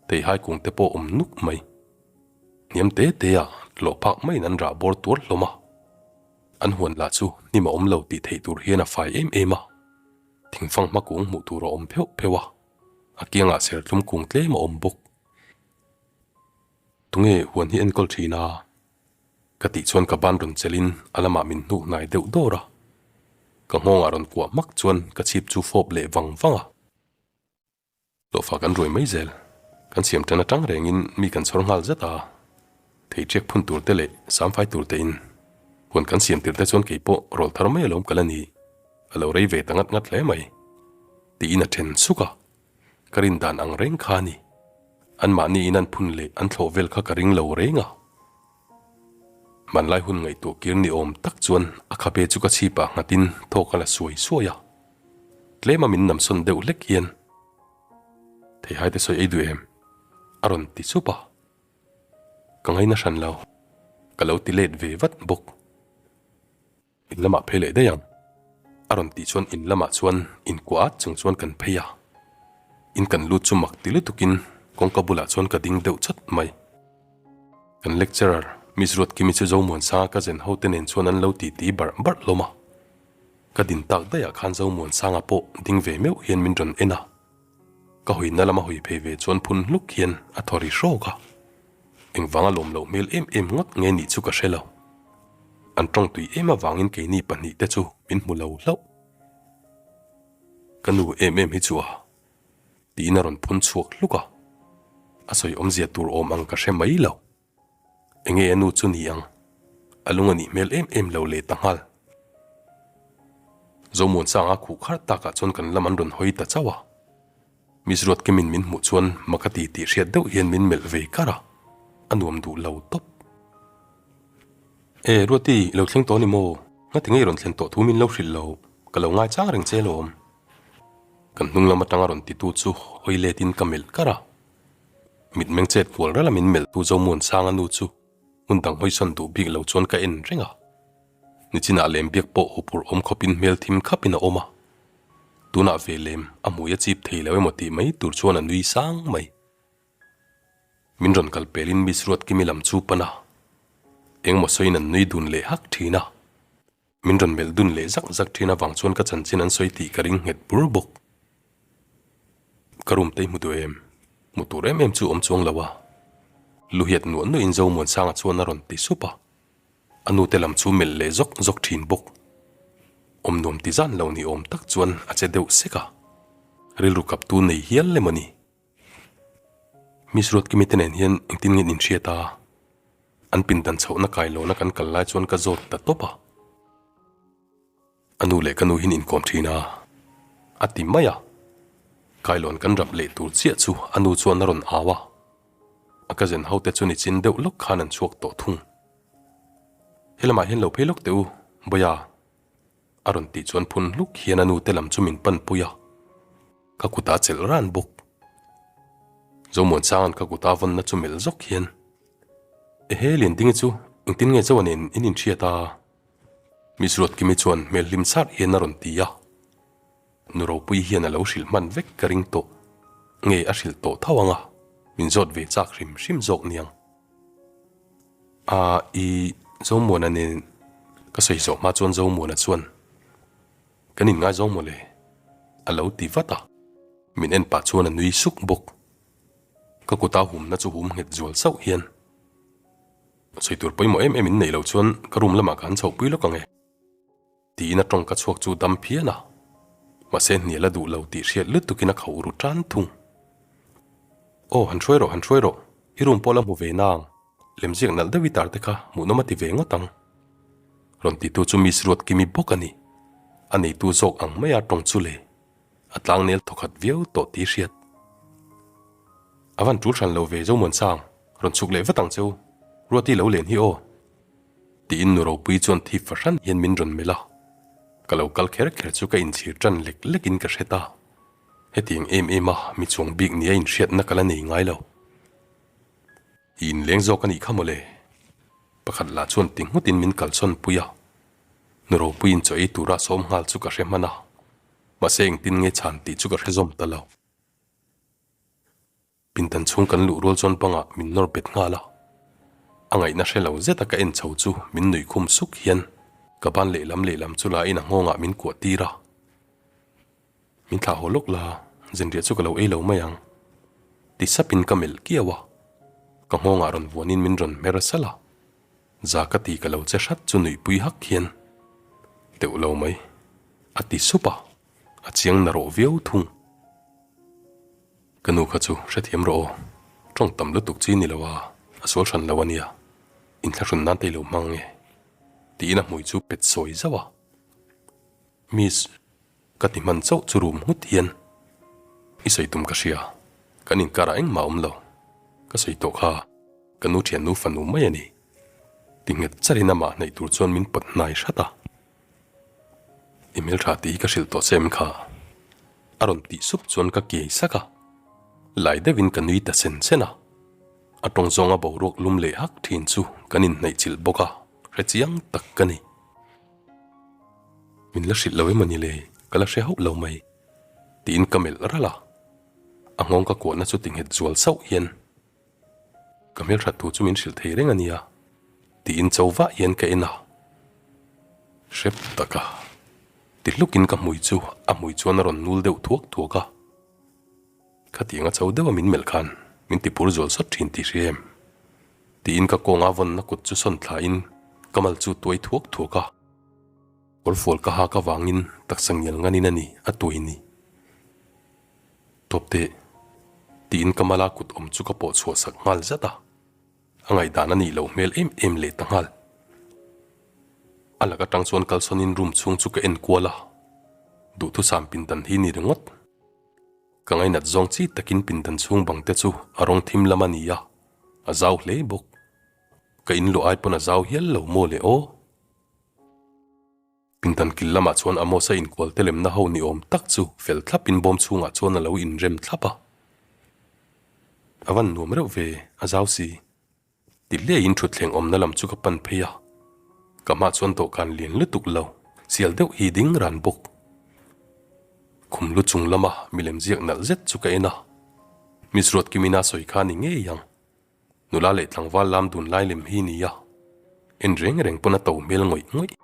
Speaker 1: theihai kung te pawh awm nuk mai. Hniam te te ah tlawh phak maiin an rah bawr tuar hlawm a. An huan lah chu hnim a awm lo tih theih tur hian a fai em em a. Thingfang hma kung hmuh tur a awm pheuh pheuh a, a kiangah serthlum kung tlem a awm bawk. Tunge huan hi enkawl thin a? Ka tih chuan ka ban rawn chelhin a lamah min hnuk hnai deuh dawr a. Ka nghawngah rawn kuah hmak chuan ka chhip chu fawp leh vang vang a. Hlawhfa kan ruai mai zel. Kan siam tan atang rengin mi kan chhawr nghal zet a. Thei ṭiak phun tur te leh samfai tur te in huan kan siam tir te chuan kei pawh rawl thar mai alawm ka la ni. A lo rei ve ta ngat ngat hle mai. Tiin a then suk a. Ka rin dan ang reng kha a ni. Anmahni in an phun leh an thlawh vel kha ka ring lo reng a. Hmanlai hun ngaihtuah kir ni awm tak chuan a khabe chu ka chhipah nghatin thawk a la suai suai a. Tlema min namsawn deuh hlek hian Theihai te sawi ei duh em? a rawn ti sup a. Ka ngaina hran lo. Ka lo ti let ve vat bawk. In lamah phei leh daih ang. A rawn tih chuan in lamah chuan inkuah at chung chuan kan phei a. In kan lut chu mak ti lutukin kawngka bulah chuan ka ding deuh chat mai. Kan lecturer Miss Ruatkimi chu Zomuansanga ka zen ho te nen chuan an lo titi barh barh hlawm a. Ka din tak daihah khan Zomuansanga pawh ding ve meuh hian min rawn en a. Ka hawina lama hawi phei ve chuan phun hluk hian a thaw ri hrawk a. Engvanga lawm loh hmel em em ngawt nge nih chu ka hre lo. An tawng tui em avangin keini pahnihte chu min hmu lo hlauh. Ka nu em em hi chu a tiin a rawn phun chhuak hluk a. A sawi awmzia tur awm ang ka hre mai lo. Enge a nu chu ni ang? A lung a nih hmel em em lo leh ta nghal. Zomuansanga khuh khar takah chuan kan lam an rawn hawi ta chauh a. Miss Ruatkimin min hmuh chuan mak a ti tih hriat deuh hian min melh ve kar a, a nuam duh lo tawp. E, Ruati, i lo thleng tawh a ni maw? Ngati nge i rawn thlen tawh thu min lo hrilh lo, ka lo ngai chang reng che alawm. Kan hnung lam atanga rawn titu chu hawi letin ka melh kar a. Mitmeng chet kual rala min melhtu Zomuansanga nu chu hmun dang hawisawn duh bik lo chuan ka en reng a. Nichinah lem biak pawh hupur awm khawpin hmel thim khapin a awm a. Tunah ve lem a hmui a chip thei lo emaw tih mai tur chuan a nui sang mai. Min rawn kal pelin Miss Ruatkimi lam chu pan a. Engmaw sawiin an nui dun leh hak thin a. Min rawn melh dun leh zak zak thin avang chuan ka chanchin an sawi tih ka ring nghet bur bawk. Ka room te i hmu duh em? Hmu tur em em chu awm chuang lo a. Lu hiat nuah nuahin Zomuansanga chuan a rawn ti sup a. A nute lam chu melh leh zawk zawk thin bawk. Awm nuam ti zan lo ni awm tak chuan a che deuh sek a. Rilru kaptu nei hial emaw ni? Miss Ruatkimi te nen hian engtin nge an inhriat a? An pindan chhohna kailawna kan kal lai chuan ka zawt ta tawp a. A nu leh ka nu hian inkawm thin a, a ti mai a. Kailawn kan rap leh tur chiah chu a nu chuan a rawn au a. A cousin ho te chu nichin deuh lawk khan an chhuak tawh thung. Helamah hian lo phei lawk teh u, Bawia. A rawn tih chuan phun hluk hian a nu te lam chu min pan pui a, ka kut a chelh ran bawk. Zomuansanga'n ka kut a vawnna chu melh zawk hian, Ehe Liandingi chu engtin nge Zoa nen in inhriat a? Miss Ruatkimi chuan hmel hlim sar hian a rawn ti a. Nu Ropuii hian a lo hrilh hman vek ka ring tawh. Nge a hrilh tawh tho ang a, min zawt ve chak hrim hrim zawk niang. A i Zomuana nen ka sawi zawh hma chuan Zomuana chuan Kan inngaizawng maw le? a lo ti vat a, min en pah chuan a nui suk bawk. Ka kuta humna chu hum nghet zual sauh hian sawi tur pawimawh em em in neih loh chuan ka room lamah ka han chhohpui lawk ang e. Tiin a tawngka chhuak chu dam phian a, mahse hnial a duh lo tih hriat lutukin a khauh ru tan thung. Aw, han hruai rawh, han hruai rawh, i room pawh la hmu ve nang, lemziak nalh deuh i tar te kha hmuhnawm a ti ve ngawt ang. Rawn titu chu Miss Ruatkimi bawk a ni. A neitu zawk ang maia tawng chu le, a tlangnel thawkhat viau tawh tih hriat. A van tul hran lo ve Zomuansang, rawn chhuk leh vat ang che u, Ruati lo len hi aw. Tiin nu ropui chuan thip fahran hian min rawn melh a, ka lo kal kher kher chu ka inchhir tan lek lekin ka hre ta. Hetiang em em a mi chuang bik nia inhriatna ka la nei ngai lo. I inleng zawk a nih kha mawle. Pakhat lah chuan ti nghutin min kalsawn pui a, nu ropuiin chaw ei tura sawm nghal chu ka hre hman a, mahse engtin nge chhan tih chu ka hre zawm ta lo. Pindan chhung kan luh rual chuan bangah min nawr bet nghal a. A ngaihna hre lo zeta ka en chho chu min nuih khum suk hian ka ban lehlam lehlam chu lain a nghawngah min kuah tir a. Min thlah haw lawk la, zanriah chu ka lo ei lo mai ang. Ti sapin ka melh kiau a, ka nghawngah rawn vuanin min rawn hmer salh a. Za ka ti ka lo che hrat chu nuihpui hak hian teuh lo mai a ti sup a, a chiang na rawh viau thung. Ka nu kha chu hrethiam rawh aw, tawng tam lutuk chi ni lo a, a sual hran lo a nia, inthlahrun nan te i lo hmang nge? Tiin a hmui chu pet sawi zauh a. Miss, ka ti hman chauh chu rum nghut hian i sawi tum ka hria, kan inkarah engmah a awm lo, ka sawi tawh kha ka nu thiannu fanu mai a ni. Ti nghet charin amah hnaih tur chuan min pawt hnai hrat a. I hmeltha tih hi ka hrilh tawh che em kha? A rawn tih sup chuan ka kiai sak a, lai deuhin ka nui ta sen sen a. A tawng zawnga boruak lum leh hak thin chu kan inhnaih chilh bawk a, hre chiang tak ka ni. Min la hrilh lo emaw ni le, ka la hre hauh lo mai, tiin ka melh ralh a. A nghawng ka kuahna chu ti nghet zual sauh hian, Ka hmelthat thu chu min hrilh thei reng a nia, tiin cho vah hian ka en a. Hrep taka ti hlukin ka hmui chu a hmui chuan a rawn nul deuh thuak thuak a. Khatiang a cho deuha min melh khan min ti phur zual sawt thin tih hria em? Tiin ka kawnga vawnna kut chu sawn thlain ka mal chu tuai thuak thuak a. Kawrfual ka hak avangin taksa ngial nganin a ni a tuai ni. Tawp teh. Tiin ka mala kut awm chu ka pawh chhuah sak nghal zat a. A ngaihdan a nih loh hmel em em leh ta nghal. A lak atang chuan kalsawnin room chhung chu ka en kual a. Duhthusam pindan hi ni ringawt. Ka ngainat zawng chi takin pindan chhung bang te chu a rawng thim lam a ni a, a zau hle bawk. Ka in luah ai pawn a zau hial lo maw le aw. Pindan kil lamah chuan Amos-a inkual te lemna ho ni awm tak chu fel thlapin bawm chhungah chuan a lo inrem thlap a. A van nuam reuh ve, a zau si. Ti hliaiin thutthleng awmna lam chu ka pan phei a, ka hmah chuan dawhkan lian lutuk lo, sial deuh hi ding ran bawk. Khum lu chung lama milem ziak nalh zet chu ka en a, Miss Ruatkimina sawi kha ni ngei ang. Nula leh tlangval lam dun lai lem hi nia, en reng reng pawn a to hmel ngawih ngawih.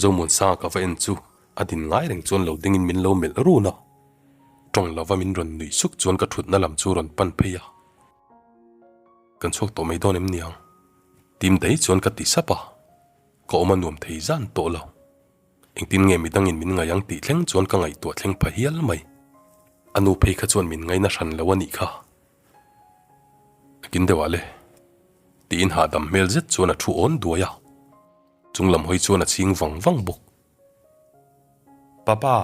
Speaker 1: Zomuansanga ka va en chu a din ngai reng chuan lo dingin min lo melh run a, tawng lova min rawn nuih suk chuan ka thutna lam chu rawn pan phei a. Kan chhuak tawh mai dawn em niang? Tim daih chuan ka ti sap a, ka awm a nuam thei zan tawh lo. Engtin nge midangin min ngaih ang tih thleng chuan ka ngaihtuah thleng pha hial mai. A nu phei kha chuan min ngaina hran lo a nih kha. Kin deuh ah le. Tiin hahdam hmel zet chuan a thu awn duai a, chung lam hawi chuan a chhing vang vang bawk. Papa!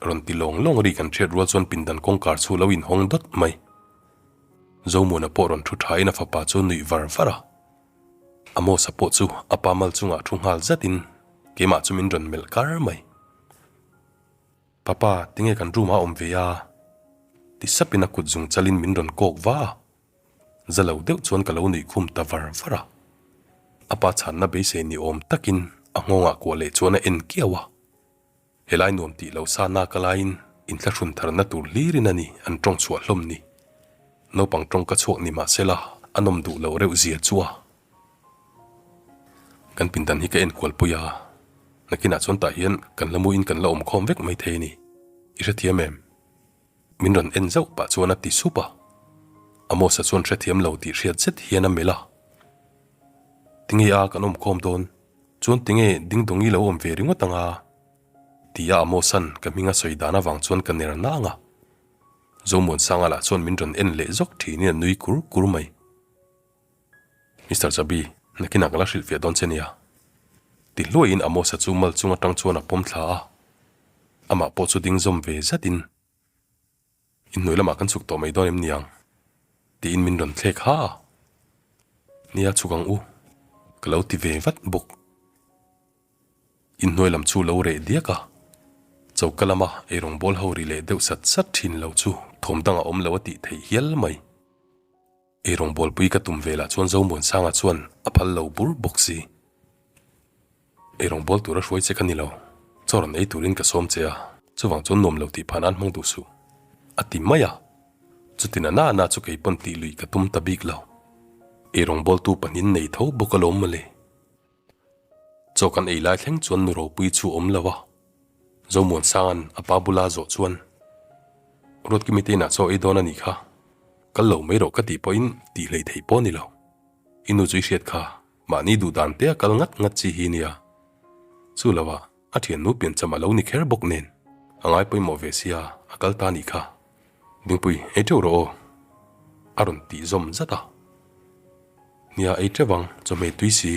Speaker 1: Rawn ti lawng lawng ri kan hriat rual chuan pindan kawngkar chu lo inhawng dawt mai. Zomuana pawh rawn thu thain a fapa chu nuih var var a. Amosa pawh chu a pa mal chungah thu nghal zatin keimah chu min rawn melh kar mai. Papa, tinge kan room ah awm ve a? Ti sapin a kut zung chalin min rawn kawk va a. Za lo deuh chuan ka lo nuih khum ta var var a. A pa chhanna beisei ni awm takin a nghawngah kuah leh chuan a en kiau a. Helai nuam tih lo sa nak a laiin inthlahrun tharna tur hlirin a ni an tawng chhuah hlawm ni. Naupang tawng ka chhuak ni mahse la a nawm duh loh reuh zia chu a. Kan pindan hi ka enkual pui a, nakinah chuan tah hian kan la muin kan la awm khawm vek mai thei a ni. I hrethiam em? Min rawn en zauh pah chuan a ti sup a. Amos-a chuan hrethiam lo tih hriat zet hian a melh a. Tinge a kan awm khawm dawn? Chuan tinge Dingdawngi lo awm ve ringawt ang a? Tia Amos-a'n ka hming a sawi dan avang chuan ka ner nang a. Zomuansanga lah chuan min rawn en leh zawk thinin a nui kur kur mai. Mister Chabi, nakinah ka la hrilhfiah dawn che nia. Ti hluaiin Amos-a chu mal chung atang chuan a pawm thla a. Amah pawh chu ding zawm ve zatin, Inhnuai lamah kan chhuk tawh mai dawn em niang? Tiin min rawn thlek ha a. Nia chhuk ang u, ka lo ti ve vat bawk. Inhnuai lam chu lo reh diak a, choka lama eirawngbawl ho ri leh deuh sat sat thin lo chu thawm dang a awm lo a tih theih hial mai. Eirawngbawlpui ka tum velah chuan Zomuansanga chuan a phal lo bur bawk si. Eirawngbawl tura hruai che ka ni lo, chaw rawn ei turin ka sawm che a, chuvang chuan nuam lo tih phan an hmang duh suh, a ti mai a. Chutin a na na chu kei pawn tih luih ka tum ta bik lo. Eirawngbawltu pahnin nei tho bawk alawm mawle. Chaw kan ei lai thleng chuan nu ropui chu awm lo a. Zomuansanga'n a pa bula zawh chuan, Ruatkimi te inah chaw ei dawn a nih kha, kal lo mai rawh ka tih pawhin tih hleih theih pawh a ni lo. I nu chu i hriat kha, mahni duh dan te a kal ngat ngat chi hi nia. Chu lo ah a thiannu piancham a lo ni kher bawk nen, a ngai pawimawh ve sia a kal ta nih kha. Dingpui, ei teuh rawh aw, a rawn tih zawm zat a. Nia ei teuh ang, chawhmeh tui si,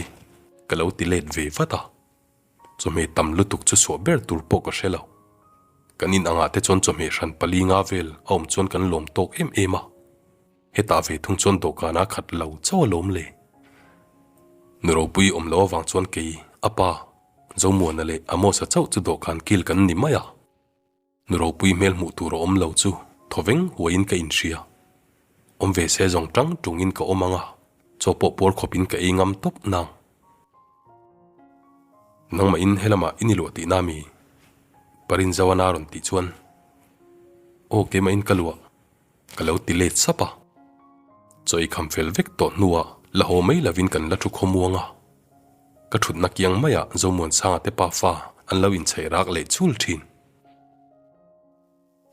Speaker 1: ka lo ti let ve vat a. Chawhmeh tam lutuk chu suah ber tur pawh ka hre lo. Kan in angah te chuan chawhmeh hran pali nga vel a awm chuan kan lawm tawk em em a. Hetah ve thung chuan dawhkana khat lo chauh a lawm le. Nu ropui awm loh avang chuan kei, a pa, Zomuana leh Amos-a chauh chu dawhkan kil kan ni mai a. Nu ropui hmel hmuh tur a awm lo chu thawveng huaiin ka inhria. Awm ve se zawng tang tungin ka awm ang a, chaw pawh puar khawpin ka ei ngam tawp nang. Nangmahin helamah i ni luah tihna mi? Parin Zoana rawn tih chuan, Aw keimahin ka luah, ka lo ti let sap a. Chaw ei kham fel vek tawh hnuah la haw mai lovin kan la thu khawmuang a. Ka thutna kiang maiah Zomuansanga te pafa an lo inchhaih rak leh chul thin.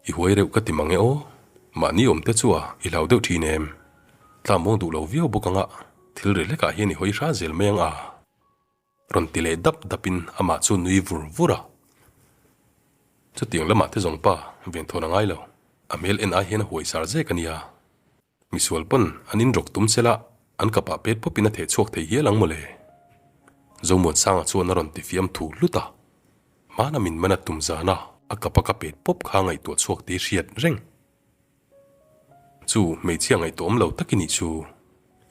Speaker 1: I huai reuh ka ti mang e aw, mahni awm te chu a i hlau deuh thin em? Tlamuang duh lo viau bawk anga thil ri hlekah hian i hawi hra zel mai ang a. Rawn ti leh dap dapin amah chu nui vur vur a. Chutiang lamah te zawng pa venthawn a ngai lo, a hmel en ai hian a huai sar zek a nia. Misual pawn an inrawk tum sela an kapah pet pawpin a theh chhuak thei hial ang mawle. Zomuansanga chuan a rawn ti fiam thu hlut a. Hmana min man a tum zana a kapa ka pet pawp kha ngaihtuah chhuak tih hriat reng. Chu hmeichhia ngaihtuah awm lo tak i nih chu.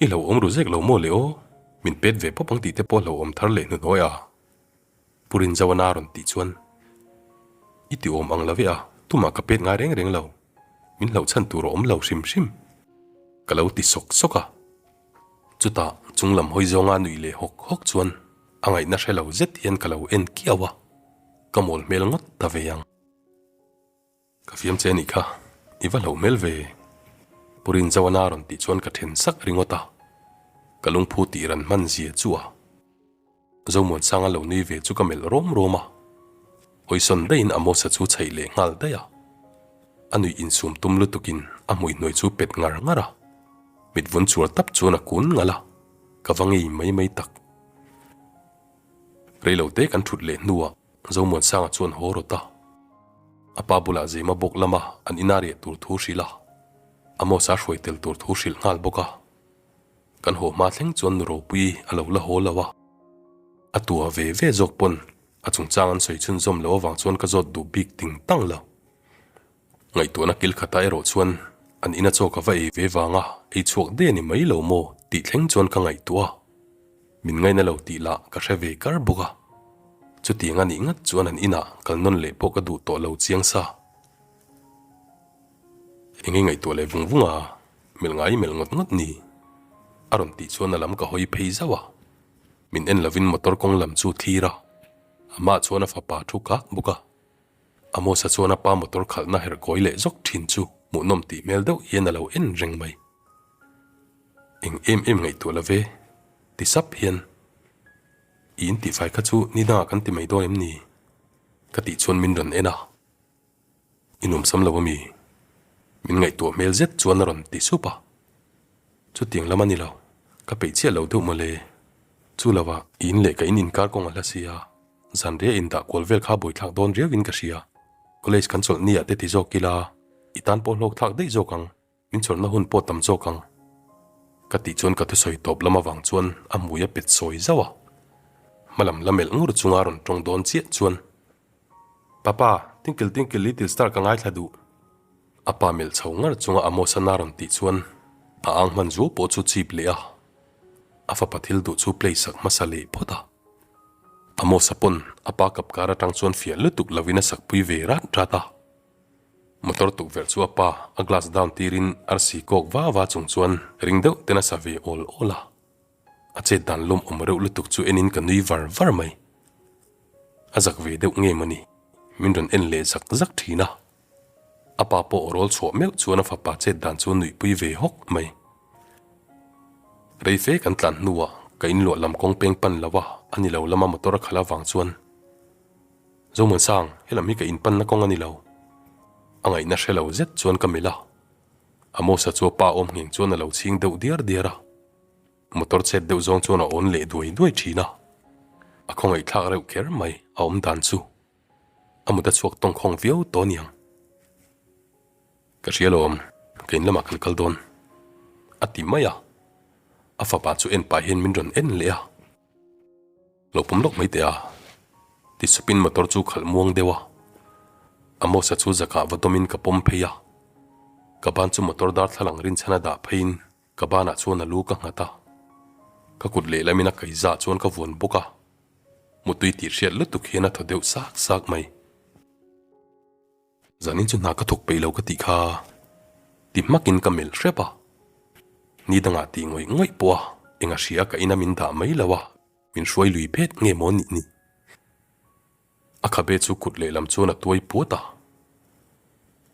Speaker 1: I hlo awm ru zek lo maw le aw, min pet ve pawp ang tih te pawh hlo awm thar leh hnuhnawi a. Pu Rinzauana rawn tih chuan, I ti awm ang lo ve a, tumah ka pet ngai reng reng lo. Min hlauh chhan tur a awm lo hrim hrim. Ka lo ti sawk sawk a. Chutah chung lam hawi zawnga nuih leh hawk hawk chuan a ngaihna hre lo zet hian ka lo en kiau a, ka mawl hmel ngawt ta ve ang. Ka fiam che anih kha, i va hlauh hmel ve. Pu Rinzauana rawn tih chuan ka then sak ringawt a, ka lungphu tih ran hman zia chu a. Zomuansanga lo nui ve chu ka melh rawm rawm a, hawisawn daihin Amosa chu chhaih leh nghal daih a. A nuih insum tum lutukin a hmuihnuai chu pet ngar ngar a, mit vun chuar tap chuan a kun ngal a, ka va ngei mai mai tak. Reilote kan thut leh hnuah Zomuansanga chuan haw rawt a, a pa bulah Zema bawk lama an ina riah tur thu hrilh a, Amosa hruai tel tur thu hrilh nghal bawk a. Kan haw hma thleng chuan nu ropui a lo la haw lo a, a tua ve ve zawk pawn a chungchang an sawi chhunzawm loh avang chuan ka zawt duh bik ting tang lo. Ngaihtuahna kil khatah erawh chuan an ina chaw ka va ei ve vanga ei chhuak daih a ni mai lo maw tih thleng chuan ka ngaihtuah a, min ngaina lo tih lah ka hre ve kar bawk a. Chutiang a nih ngat chuan an inah kal nawn leh pawh ka duh tawh lo chiang sa. Enge ngaihtuah leh vung vung a, melh ngai melh ngawt ngawt ni? A rawn tih chuan a lam ka hawi phei zauh a, min en lovin motor kawng lam chu thlir a, amah chuan a fapa thu kak bawk a. Amosa chuan a pa motor khalhna herh kawi leh zawk thin chu hmuhnawm tih hmel deuh hian a lo en reng mai. Eng em em ngaihtuah lo ve, ti sap hian, I intihfai kha chu ni dangah kan ti mai dawn em ni? Ka tih chuan min rawn en a. I nuamsam lo ami? Min ngaihtuah hmel zet chuan a rawn ti sup a. Chutiang lam a ni lo, ka peih chiah lo deuh mawle. Chu lovah i in leh ka in inkar kawng a hla si a, zanriah indah kual vel kha buaithlak dawn riauin ka hria. College kan chawlh ni ah te ti zawk ila, i tan pawh hlawk thlak daih zawk ang. Min chawlhna hun pawh tam zawk ang. Ka tih chuan ka thusawi tawp lam avang chuan a hmui a pet sawi zauh a. Hmalam la melh ngur chunga rawn tawng dawn chiah chuan, Papa, Tinkle Tinkle Little Star ka ngaithla duh. A pa melh chho ngar chunga Amos-a rawn tih chuan a ang hman zuau pawh chu chip leh a. A fapa thil duh chu play sak hmasa leh phawt a. Amos-a pawn a pa kap kar atang chuan fiah lutuk lovin a sakpui ve rat rat a. Motor tukverh chu a pa a glass down tirin arsi kawk va va chung chuan ring deuh ten a sa ve awl awl a. A chet dan lawm awm reuh lutuk chu enin ka nui var var mai. A zak ve deuh nge mawni, min rawn en leh zak zak thin a. A pa pawh rawl chhuah meuh chuan a fapa chet dan chu nuihpui ve hawk mai. Rei fe kan tlan hnuah ka inluah lam kawng peng pan lo a, a ni lo lama motor a khalh avang chuan Zomuansang, helam hi ka inpanna kawng a ni lo. A ngaihna hre lo zet chuan ka melh a, Amosa chu a pa awm ngheng chuan a lo chhing deuh diar diar a. Motor chet deuh zawng chuan a awn leh duai duai thin a, a khawngaihthlak reuh kher mai a awm dan chu. A mut a chhuak tawngkhawng viau tawh aniang. Ka hria lawm, ka in lamah kan kal dawn. A ti mai a, a fapa chu en pah hian min rawn en leh a. Lo pawm lawk mai teh a, ti supin motor chu khalh muang deuh a. Amosa chu zakah va dawmin ka pawm phei a, ka ban chu motor darthlalang rinchhan a dah pheiin Ka banah chuan a lu ka nghat a, ka kut lehlamin a kaihzah chuan ka vuan bawk a, mutui tih hriat lutuk hian a thaw deuh sak sak mai. Zanin chu hna ka thawk peih lo ka tih kha ti hmakin ka melh hrep a, ni dangah tih ngawih ngawih pawh a eng a hria ka ina min dah mai lo a, min hruai lui phet nge maw nih ni. A khabe chu kut lehlam chuan a tuai puat a,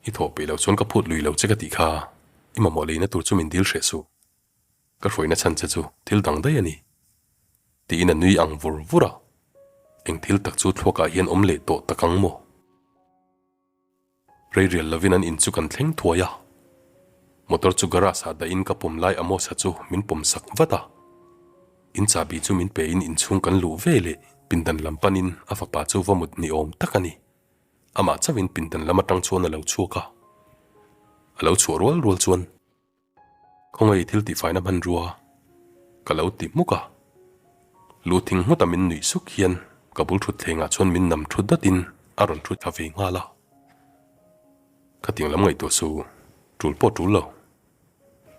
Speaker 1: I thawh peih loh chuan ka phut lui lo che ka tih kha, i mamawh leina tur chu min dil hreh suh. Ka hruaina chhan che chu thil dang daih a ni. Tiin a nui ang vur vur a, eng thil tak chu thluakah hian awm leh tawh tak ang maw? Rei rial lovin an in chu kan thleng thuai a, motor chu garage ah dahin ka pawm lai Amos-a chu min pawm sak vat a, in chahbi chu min pe in inchhung kan luh ve leh pindan lam panin a fapa chu va mut ni awm tak a ni. Amah chauhin pindan lam atang chuan a lo chhuak a, a lo chhuah rual rual chuan. Khawngaih thil tihfaina hmanrua ka lo ti hmuk a, lu thing nghuta min nuih suk hian ka bul thutthlengah chuan min nam thu datin a rawn thu thla ve nghal a. Khatiang lam ngaihtuah su, tul pawh tul lo,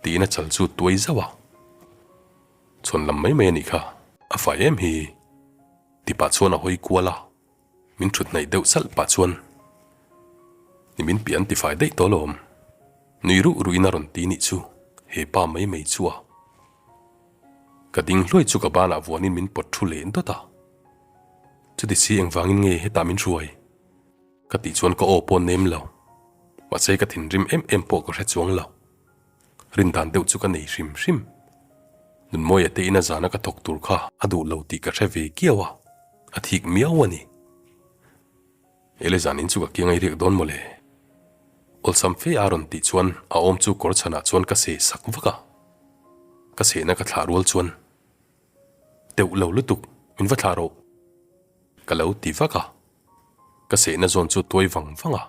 Speaker 1: tiin a chal chu tuai zauh a. Chhawn lam mai mai a nih kha, a fai em hi, ti pah chuan a hawi kual a. Min thut hnaih deuh salh pah chuan Ni min pian ti fai daih tawh lawm. Nui ruh ruhin a rawn ti nih chu he pa mai mai chu a. Ka ding hluai chu ka banah vuanin min pawt thu leh dawt a. Chuti si engvangin nge hetah min hruai? Ka tih chuan ka aw pawh nem lo. Mahse ka thinrim em em pawh ka hre chuang lo. Rindan deuh chu ka nei hrim hrim. Nunmawia te ina zana ka thawk tur kha a duh lo tih ka hre ve kiau a, a thik miau a ni. Ele zanin chu ka kiang ei riak dawn mawle. Awlsam fe a rawn tih chuan a awm chu kawr chhanah chuan ka seh sak vak a. Ka sehna ka thlah rual chuan, Teuh lo lutuk, min va thlah rawh. Ka lo ti vak a. Ka sehna zawn chu tuai vang vang a.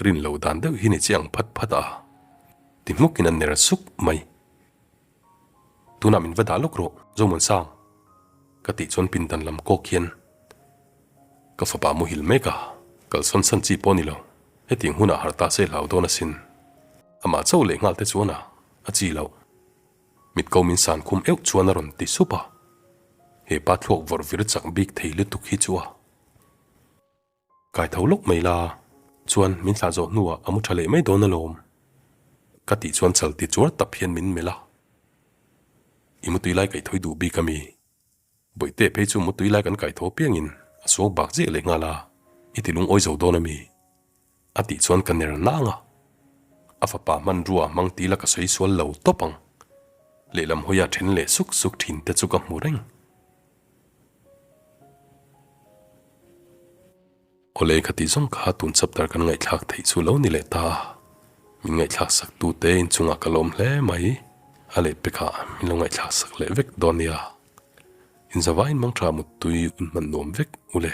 Speaker 1: Rin loh dan deuh hi ni che ang phat phat a, ti hmukin a ner suk mai. Tunah min va dah lawk rawh, Zomuansang, ka tih chuan pindan lam kawk hian ka fapa muhil mek a, kalsawn san chi pawh a ni lo, hetiang hunah harh ta se hlau dawn asin. Amah chauh leh nghal te chuan a, a chi loh. Mitko min san khum euh chuan a rawn ti sup a, he pa thluak vawrh vir chak bik thei lutuk hi chu a. Kai tho lawk mai la, chuan min thlah zawh hnuah a mu tha leh mai dawn alawm. Ka tih chuan chal ti chuar tap hian min melh a. I mutui lai kaih thawi duh bik ami? Bawihte phei chu mutui lai kan kaih tho piangin a suak bak ziah leh nghal a, i ti lungawi zo dawn ami? A tih chuan ka ner nang a. A fapa hmanrua hmang tila ka sawi sual lo tawp ang. Lehlam hawia then leh suk suk thin te chu ka hmu reng. Awle ka tih zawng kha tun chapter kan ngaihthlak theih chu lo ni leh ta a, min ngaihthlak sak tu te inchungah ka lawm hle mai, a lehpekah min lo ngaihthlak sak leh vek dawn nia. Inzavain mangtha muttui un hman nuam vek ule.